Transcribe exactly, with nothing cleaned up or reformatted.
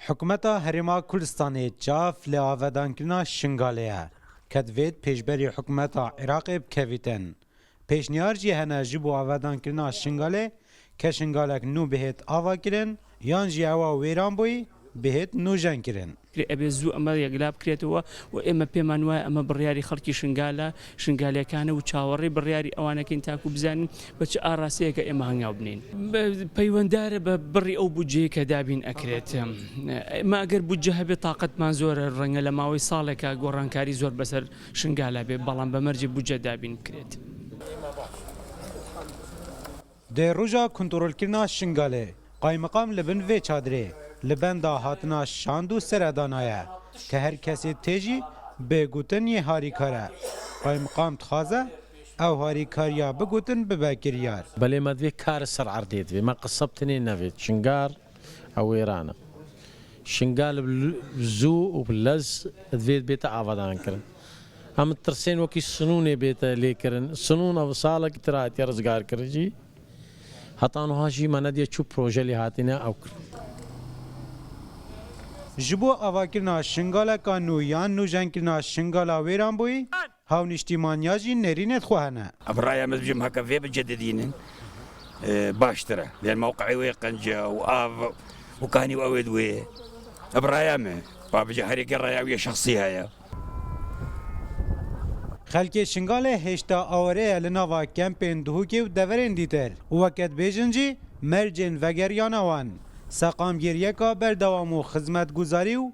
Hikûmeta Herêma Kurdistanê çav li avedankirina Şingalê ye, ke divêt pêşberî hikûmeta Iraqê bikevîtin. Pêşniyar jî hene ji bo avedankirina Şingalê, ke Şingalek nû bihêt avakirin, yan jî ewa wêran bûyî, bihêt nûjenkirin. Ebe zû eme yekla bikirêtî û ême pêman wayê eme biryarî xelkî Şingala, Şingalêkane û çawerî biryarî ewanekîn taku bizanîn be çi arasteyeke ême hengaw binîn. Be-, peywendar e be birî ew budceyê ke dabîn ekirêt. Eme eger budce hebe taqetman zor e, renge le mawê saleke gorankarî zor beser Şingala be, belam be mercê budce dabîn bikirêt. Di roja kontrolkirina Şingalê, qaymiqam li bin vê çadirê li benda hatina şand û seredana ye, ke her kesê tê jî bê gotin yê harîkar e. Qaymiqam dixwaze ew harîkariya bi gotin bibe kiryar. Belê me divê kar ser erdê divê. Me qiseb tinê nevêt. Şingal ew wêran e. Şingal bi l-, bi zû û bi lez divê bête avadan kirin. Em tirsên wekî sinûnê bête lêkirin. Sinûn ev salekî tira hatiye rizgar kirin jî. Heta niha jî me nediye çû proje lê hatine ew kir. Ji bo avakirina Şingaleka nû yan nûjenkirina Şingala wêranbûyî, hawnîştîmaniya jî nêrînê xwe hene. Bi raya min dibêjim heke vê bicedidînin, e, baştir e. Vê mewqeyê wê qenc e û av û kanî û ew ê di wê. Bi raya min, pa bice herêkê raya wî şexsî heye. Xelkê Şingalê hêşta aware ye li nava kempên Duhokê û deverên dîtir û weke dibêjin jî mercên vegeriyana wan, seqamgiriyeka berdewam û xizmetguzarî û